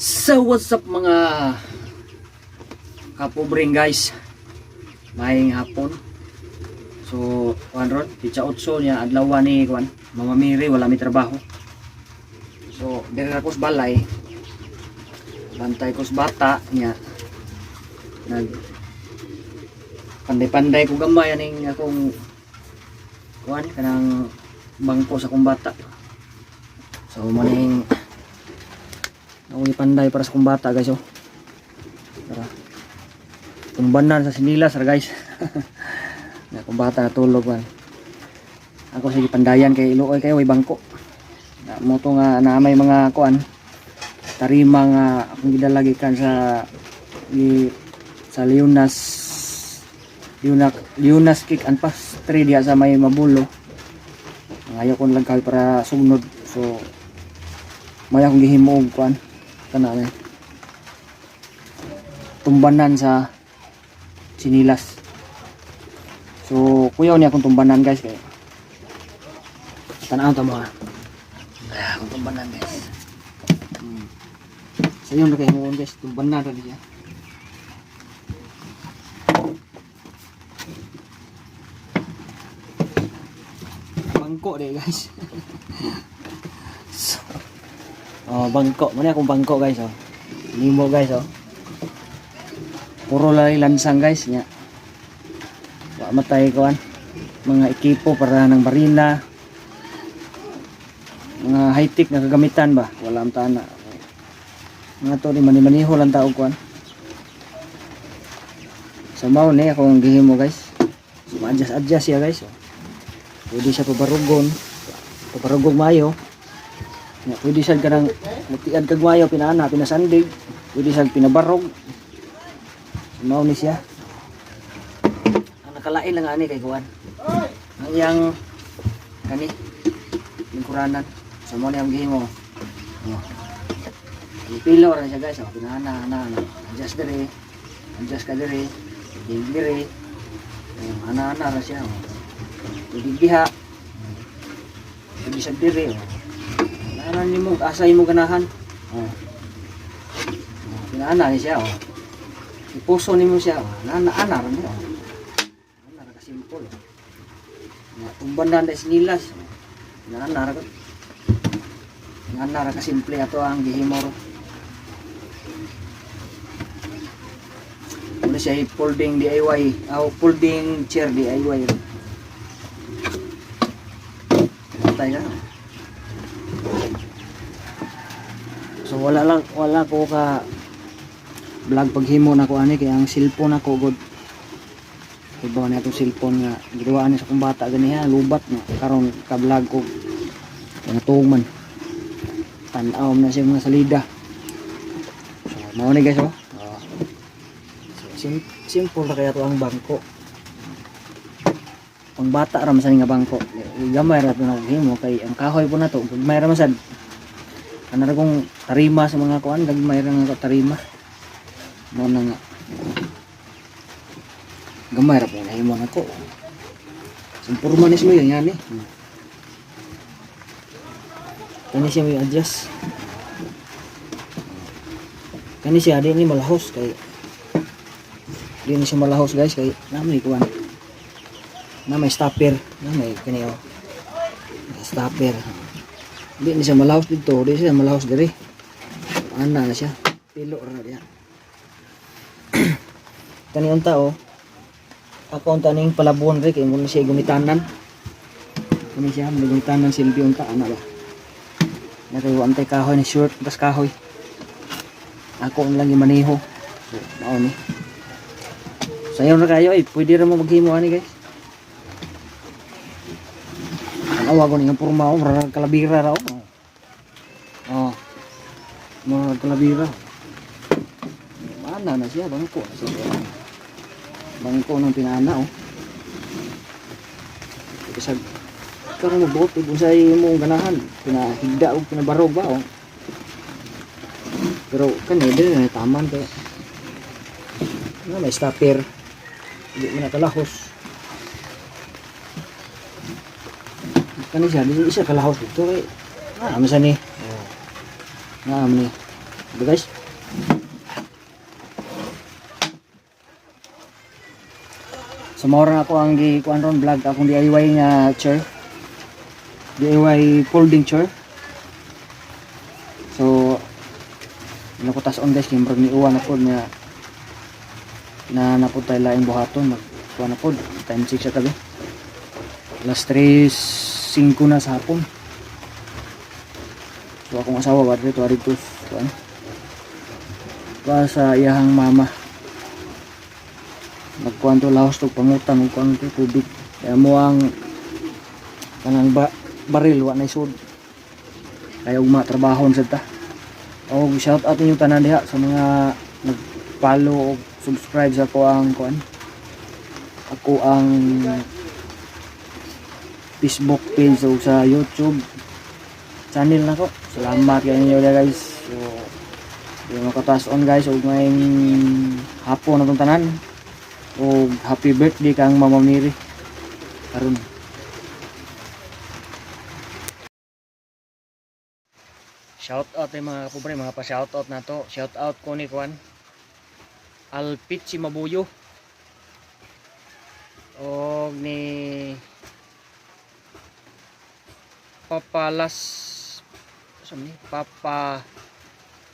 So what's up, mga kapobreng guys? Maayong hapon. So kuan ron, pitsa 8 niya adlaw ni kuan, Mama Mary, wala mi trabaho. So diri ra ko sa balay. Bantay ko sa bata niya. Nag panday-panday ko gamay aning akong kuan, kanang bangko sa akong bata. So maning akong ipanday para sa akong bata, guys, oh. Tara. Tumbanan sa sinilas ra, guys. Na akong bata natulog man. Ako sige pandayan kay iluoy kayo way bangko. Na mo to nga na may mga kuan, tarima nga akong gidala gikan sa sa Leonas Leonas Leonas Cake and Pastry diha sa may Mabulo. Ayaw ko lang kahoy para sumunod. So may akong gihimo og kuan, kana ni tumbanan sa sinilas. So kuyaw niya akong tumbanan, guys, kay tan-aw ta mo ha. Ay, akong tumbanan, guys. Sa yun na kay mo, guys, tumbanan ra siya. Bangko de, guys. So, oh, bangko. Muna akong bangko, guys, oh. Nimo, guys, oh. Puro lang lansang, guys, nya. Wa matay kuan. Mga ekipo para ng barina. Mga high-tech na kagamitan ba? Wala ang tana. Mga to ni mani-maniho lang tao kuan. So mao ni akong gihimo, guys. So ma-adjust adjust siya, guys, oh. Pwede siya pabarugon. Pabarugog maayo. Nya, pwede siya kanang mutiad kag maayo pinaana, pinasandig. Pwede siya pinabarog. So, mao ni siya. Ang nakalain lang ani kay kuan. Ang iyang kani lingkuranan. So mao ni ang gihimo. Oh. Pilo ra siya, guys, oh. Pinaana ana ana. Adjust diri. Adjust ka diri. Dig diri. Oh, ana ana ra siya. Oh. Pwede diha. Pwede sa diri. Oh. Ana nimo asa imo ganahan. Oh. Oh, pinaana ni siya, oh. Ipuso nimo siya, oh. Ana ana ra ni, oh. Ana ra ka simple. Oh. Nga tumbanan dai sinilas. Oh. Ana ra ka. Ana ra ka simple ato ang gihimo ro. Muna siya folding DIY, aw folding chair DIY ro. Patay ka. So wala lang, wala ko ka vlog paghimo nako ani kay ang cellphone nako god. Iba na itong cellphone nga giduaan ni sa akong bata ganiha, lubat nga karon ka vlog ko nga man. Tan-aw na siya mga salida. So mao ni, guys, oh. Oh. So simple ra kaya to ang bangko. Pang bata ra man sa nga bangko. Gamay ra to na himo kay ang kahoy po na to, gagmay ra man sad. Ana ra kong tarima sa mga kuan, gagmay ra nga tarima. Mao na nga. Gamay ra po na himo nako. Simpurma ni siya yan eh. Kani siya may adjust. Kani siya di ni malahos kay di ni siya malahos, guys, kay na may kuan. Na may stopper, na may kani, oh. Stopper. Di ni siya malahos dito, di siya malahos diri. Ana na siya. Pilo ra na diya. Kani unta, oh. Ako unta ning palabon ri kay mo na siya gumitanan. Kani siya mo gumitanan silbi unta ana ba. Na kay wa tay kahoy ni short tas kahoy. Ako ang lang gimaneho. So, mao ni. Sayo na kayo eh. Pwede ra mo maghimo ani, guys. Ang awa ko ni nga porma, oh, murag kalabira ra, oh. Oh. Murag kalabira. Mana na siya bangko na siya. Bangko ng pinana, oh. Bisag karon mo buot kung sa imong ganahan, pinahigda o pinabarog ba, oh. Pero kani dili na taman kay na may stopper. Di man nakalahos. Kani siya, di siya kalahos dito kay na sa ni. Oh. Na ni. Diba, guys? So mao ra ako ang gi kuan ron vlog, akong DIY nga chair. DIY folding chair. So ano ko tas on, guys, kay murag niuwan na pod nga na napod tayo laing buhaton, mag kuan na pod, time 6 sa tabi. Alas 3:05 na sa hapon. So akong asawa wa dito, dito kuan pa sa iyahang mama, nagkuan to, lahos to, pangutang og kuan to, tubig, kaya mo ang kanang baril wa na isud, kaya ugma trabahon sad ta. Og shout out inyong tanan diha sa mga nag-follow og subscribe sa ako ang kuan, ako ang Facebook page o sa YouTube channel nako. Salamat kay ninyo diha, guys. So di makatas on, guys, og maayong hapon natong tanan og happy birthday kang Mama Mary karon. Shout out ay mga kapobre, mga pa shout out na to. Shout out ko ni Kwan Alpit si Mabuyo og ni Papalas sa ni Papa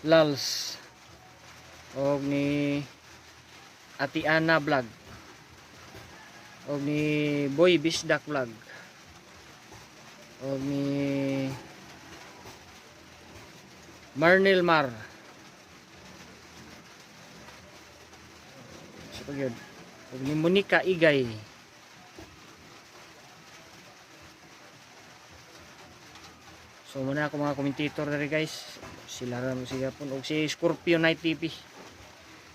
Lals og ni Ati Ana Vlog og ni Boy Bisdak Vlog og ni Marnel Mar sa pa gyud og ni Monica Igay. So muna ako mga commentator diri, guys, sila ra mo siya pun og si Scorpio Night TV.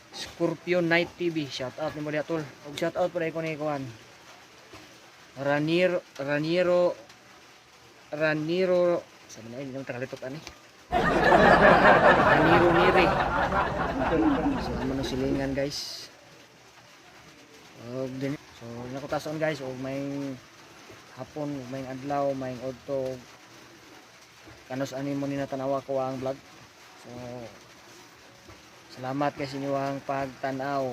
Scorpio Night TV, shout out nimo diha, tol. Og shout out pud ko ni kuan Raniero Raniero Raniro sa mga hindi naman takalitok ani Raniro Nire. So amo na silingan, guys. Og din so nakutason, guys, og may hapon, ug may adlaw, may udto, kanus ani mo ni natanawa ko ang vlog. So salamat kay sa inyong pagtan-aw.